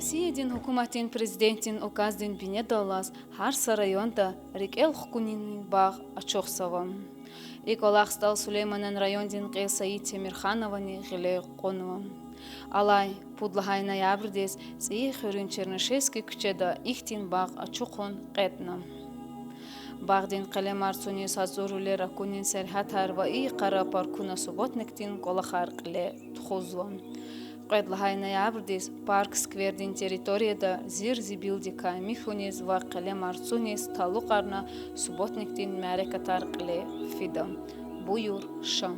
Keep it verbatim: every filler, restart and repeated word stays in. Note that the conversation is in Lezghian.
Россиядин гьукуматдин Президентдин указдин бинедаллаз гьар са районда рикӀел хкунин багъ ачухзава. И кӀвалах СтӀал Сулейманан райондин кьил Саид Темирхановани гъиле кьунва. Алай, пуд лагьай ноябрдиз ЦӀийи хуьруьн Чернышевский куьчеда ихьтин багъ ачухун кьетӀна. Багъдин къелемар цуниз гьазурвилер акунин сергьятар ва и йикъара паркуна субботникдин кӀвалахар кьиле тухузва. Кьвед лагьай ноябрдиз парк-сквердин территорияда зир-зибилдикай михьуниз ва къелемар цуниз талукьарна субботникдин мярекатар кьиле фида. Буюр ша.